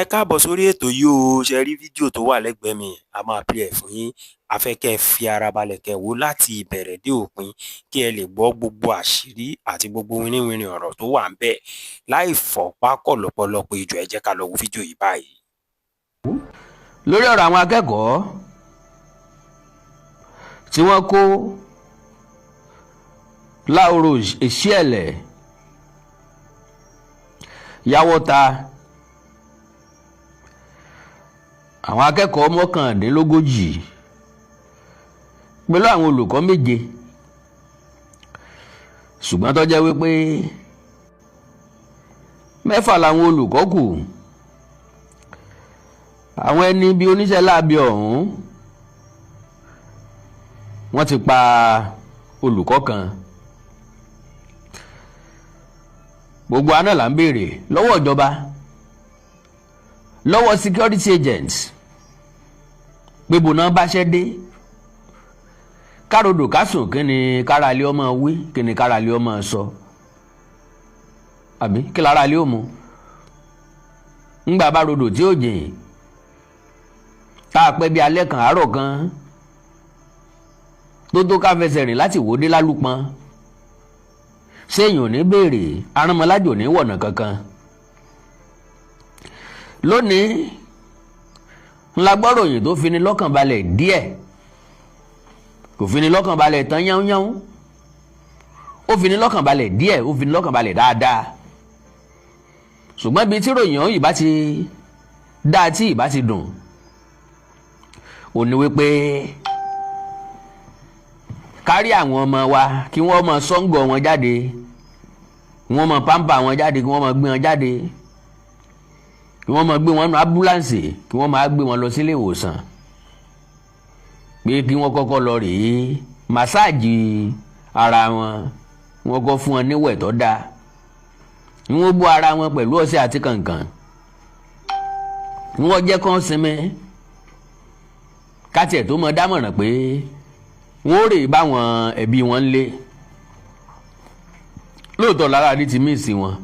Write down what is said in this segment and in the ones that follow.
Ẹ káàbọ̀ sórí ètò yìí o. Ṣe rí fídíò tó wà lẹ́gbẹ̀ẹ́ mi, a máa play ẹ̀ fún yín. A fẹ́ kẹ́ ẹ fi ara balẹ̀ kẹ́ ẹ wò láti ìbẹ̀rẹ̀ dé òpin, kí ẹ lè gbọ́ gbogbo àṣírí àti gbogbo wínníwínní ọ̀rọ̀ tó wà ńbẹ̀ láì fọ́ pákọ̀ lọ́pọ̀lọpọ̀ ìjọ. Ẹ jẹ́ ká lọ wo fídíò yìí báyìí. Lórí ọ̀rọ̀ àwọn akẹ́kọ̀ọ́ tí wọ́n kó láòrò Èṣíẹ̀lẹ̀ Yàwọ́ta, àwọn akẹ́kọ̀ọ́ 39 pẹ̀lú àwọn olùkọ́ 7, ṣùgbọ́n tó jẹ́ wípé 6 làwọn olùkọ́ kù. Àwọn ẹni bíi oníṣẹ́ láabi ọ̀hún, wọ́n ti pa olùkọ́ kan. Gbogbo àná là ń béèrè lọ́wọ́ ìjọba, lọ́wọ́ security agents, pé bùnà báṣẹ́ dé károdò kásùn, kí ni káralé ọmọ wí, kí ni káralé ọmọ sọ, àbí kí lára lé òmu ńgbà bá rodò tí ó jìn, tá a pẹ́ bí alẹ́ kan àárọ̀ kan tó tó ká fẹsẹ̀ rìn láti wò dé lálùpọ̀n, séèyàn ò ní béèrè aránmọlájò ní wọ̀nà kankan. Lónìí ńlá gbọ́ròyìn tó fini lọ́kàn balẹ̀ díẹ̀, kò fini lọ́kàn balẹ̀ tán yánnyán, ó fini lọ́kàn balẹ̀ díẹ̀, ó fini lọ́kàn balẹ̀ dáadáa. Ṣùgbọ́n ibi tí ròyìn ọ̀hún ìbá ti dáa, tí ìbá ti dùn, ò ní wípé kárí àwọn ọmọ wa kí wọ́n mọ sọ́ngọ̀ wọn jáde, wọ́n mọ pampa wọn jáde, kí wọ́n mọ gbé wọn jáde, kí wọ́n mọ gbé wọn nù ambulance, kí wọ́n máa gbé wọn lọ sílé ìwòsàn, pé kí wọ́n kọ́kọ́ lọ rèé màsáàjì ara wọn, wọ́n kọ́ fún wọn níwẹ̀ tó dáa, wọ́n bó ara wọn pẹ̀lú ọṣẹ àti kànkàn, wọ́n jẹ́ kán sinmi, kátiẹ̀ tó mọ dámọ̀ràn pé wọ́n rè báwọn ẹbí wọn ń lé. Lóòótọ́ lára ní ti míìsì wọn,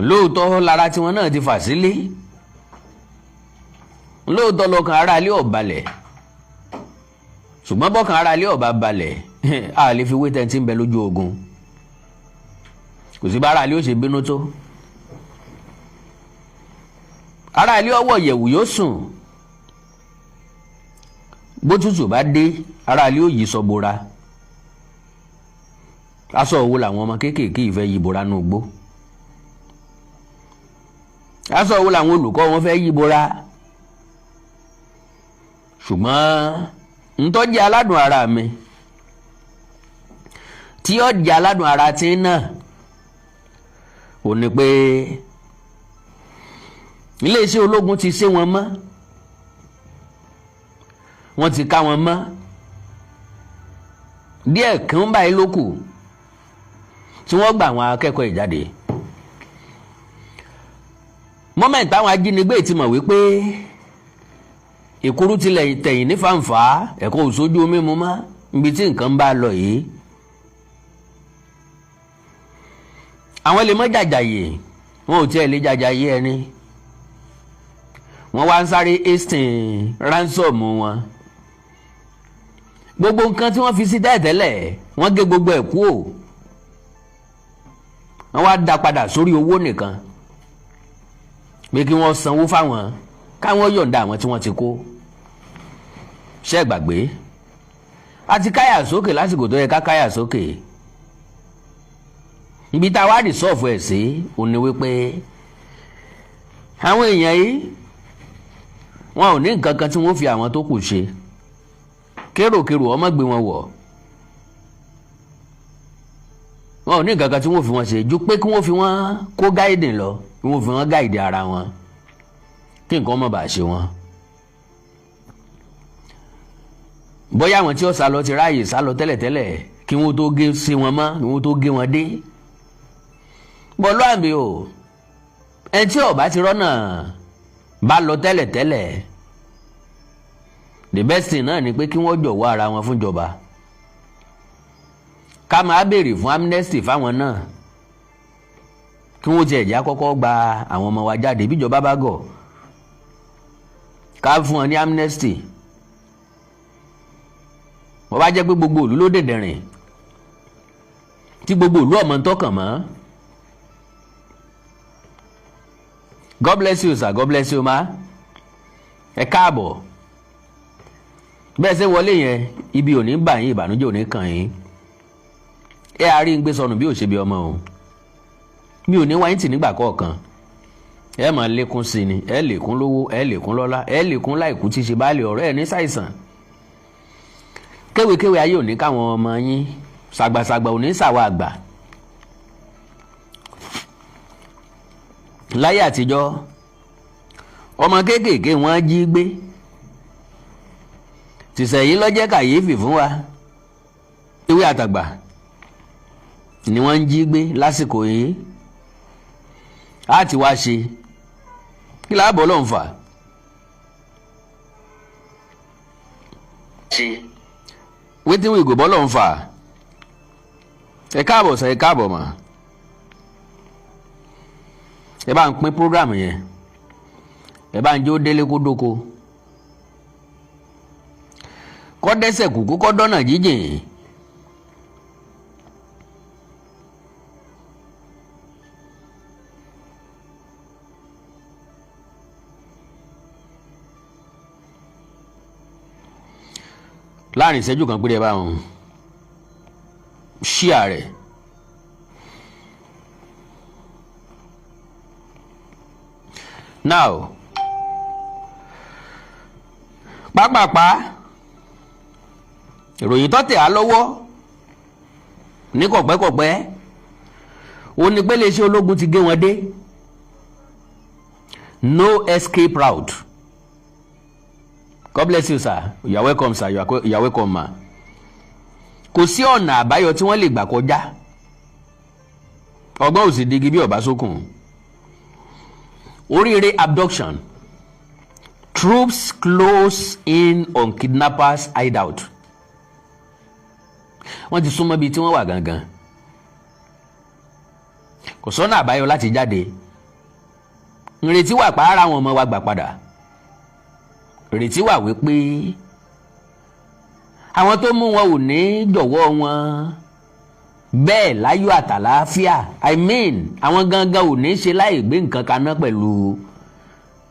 lóòótọ́ lára tiwọn náà ti fà sílé, lóòótọ́ lọ́kàn ara ilé ò balẹ̀, ṣùgbọ́n bọ́kàn ara ilé ò bá balẹ̀, a lè fi wé tẹ́ntì ń bẹ lójú ogun. Kò sí bá ara ilé ó ṣe bínú tó, ara ilé ọwọ́ yẹ̀wù yóò sùn, bótútù bá dé ara ilé ó yí sọ bora. Aṣọ òwò làwọn ọmọ kéékèèké ìfẹ́ yí bora nù gbó, aṣọ òwò làwọn olùkọ́ wọn fẹ́ yí bora. Ṣùgbọ́n ntọ́jú aládùn ara mi tí ó jẹ́ aládùn ara tí ń náà ò ní pé iléeṣẹ́ ológun ti ṣe wọn mọ́, wọ́n ti ká wọn mọ́ díẹ̀ kí báyìí ló kù tí wọ́n gba àwọn akẹ́kọ̀ọ́ ìjáde. Mọ́mẹ́ǹtì táwọn ajínigbé ti mọ̀ wípé ìkúrú tilẹ̀ tẹ̀yìn ní fàǹfà, ẹ̀kọ́ òṣojú mímu mọ́ níbi tí nǹkan ń bá lọ yìí. Àwọn lè mọ́ jàjàyè, wọn ò tiẹ̀ lè jàjàyè ẹni. Wọ́n wá ń sáré hasten ransom wọn. Gbogbo nǹkan tí wọ́n fi sí tẹ́lẹ̀tẹ́lẹ̀, wọ́n gé gbogbo ẹ̀ kúò, wọ́n wá dá padà sórí owó nìkan, pé kí wọ́n sanwó fáwọn káwọn yọ̀ǹda àwọn tí wọ́n ti kó. Ṣé ẹ gbàgbé a ti káyà sókè lásìkò tó yẹ ká káyà sókè. Ibi tá a wá rìsọ́ọ̀fù ẹ̀ sí ò ní wípé àwọn èèyàn yìí wọn ò ní nǹkan kan tí wọ́n fi àwọn tó kù ṣe, kéròkérò ọmọ gbé wọn wọ̀, wọn ò ní nǹkan kan tí wọ́n fi wọn ṣe ju pé kí wọ́n fi wọn kó gáìdì lọ, kí wọ́n fi wọn gáìdì ara wọn, kí nǹkan má bàa ṣe wọn. Bóyá àwọn tí ó sá lọ ti ráàyè sá lọ tẹ́lẹ̀tẹ́lẹ̀ kí wọ́n tó gé sí wọn mọ́, kí wọ́n tó gé wọn dé. Bọ́lú àmì o, ẹni tí ó bá ti rọ́nà bá lọ tẹ́lẹ̀tẹ́lẹ̀, the best thing náà ni pé kí wọ́n jọ̀wọ́ ara wọn fúnjọba, ká máa béèrè fún amnesty fáwọn náà. Kí wọ́n tiẹ̀ já kọ́kọ́ gba àwọn ọmọ wa jáde. Bíjọba bá gọ̀, ká fún wọn ní amnesty. Wọ́n bá jẹ́ pé gbogbo ìlú ló dẹ̀dẹ̀rìn, tí gbogbo ìlú ọmọ ń tọkàn mọ́. God bless you, sir. God bless you, ma. Ẹ káàbọ̀. Bẹ́ẹ̀ ṣe wọlé yẹn, ibi ò ní bà yín, ìbànújẹ́ ò ní kàn yín. Ẹ àárín gbé sọnù bí ò ṣe bí ọmọ o. Mi ò ní wáyé tì nígbà kọ̀ọ̀kan. Ẹ máa lékún sí ni, ẹ lékún lówó, ẹ lékún lọ́lá, ẹ lékún láìkú tí ṣe báàlì ọ̀rọ̀. Ẹ ní ṣàìsàn kéwékéwé. Ayé ò ní káwọn ọmọ yín, ṣàgbàṣàgbà ò ní ṣàwọ̀ àgbà. Láyé àtijọ́, ọmọ kéékèèké wọ́n jí gbé. Tìṣẹ̀yìn ló jẹ́ kàyéfì fún wa. Ewé àtàgbà ni wọ́n ń jí gbé lásìkò yìí. Á ti wá ṣe kí láàbọ̀ ló ń fà. Ṣe. Wetin we go bọ́ ló ń fà. Ẹ káàbọ̀ sọ, ẹ káàbọ̀ mà. Ẹ bá ń pín program yẹn, ẹ bá ń jó délé kó dóko, kọ́ dẹ́sẹ̀ kúkú, kọ́ dọ́nà jíjìn. Láàrin ìṣẹ́jú kan péré, ẹ bá wọn ṣíà rẹ̀. Now, pápápá, ìròyìn tó tẹ̀ á lọ́wọ́ ní kọ̀pẹ́kọ̀pẹ́ ó ní pé iléeṣẹ́ ológun ti gé wọn dé, no escape route. God bless you, sir. You are welcome, sir. You are welcome, ma. Kò sí ọ̀nà àbáyọ tí wọ́n lè gbà kọjá. Ọgbọ́n ò sì digi bí ọ̀bá sókun. Oríire abduction: troops close in on kidnappers' hideout. Wọ́n ti súnmọ́ ibi tí wọ́n wà gangan. Kò sọ́nà àbáyọ láti jáde. Ìrètí wà pààrà àwọn ọmọ wa gbà padà. Ìrètí wà wípé àwọn tó mú wọn ò ní jọ̀wọ́ wọn bẹ́ẹ̀ láyọ̀ àtàlàáfíà. I mean, àwọn gangan ò ní ṣe láì gbé nǹkan kaná pẹ̀lú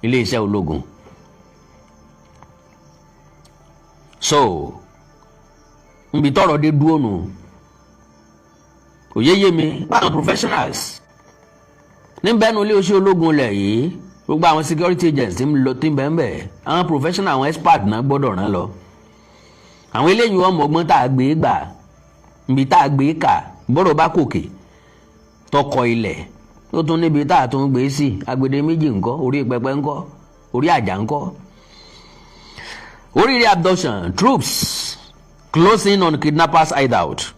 iléeṣẹ́ ológun. So nbi tọ́rọ̀ dé dúró nù, òye yé mi. Báwọn professionals níbẹ̀ nu iléeṣẹ́ ológun lẹ̀ yìí, gbogbo àwọn security agents tí ń lọ, tí ń bẹ̀ ń bẹ̀, àwọn professional, àwọn expert náà gbọ́dọ̀ rán lọ. Àwọn eléyìí, wọn mọ̀gbọ́n tá a gbé gbà, níbi tá a gbé kà. Bọ́rọ̀ bá kòkè tọkọ ilẹ̀, ó tún níbi tá a tún gbé sí. Agbede méjì ńkọ́? Orí pẹpẹ ńkọ́? Orí àjà ńkọ́? Oríire abduction: troops closing on kidnappers' hideout.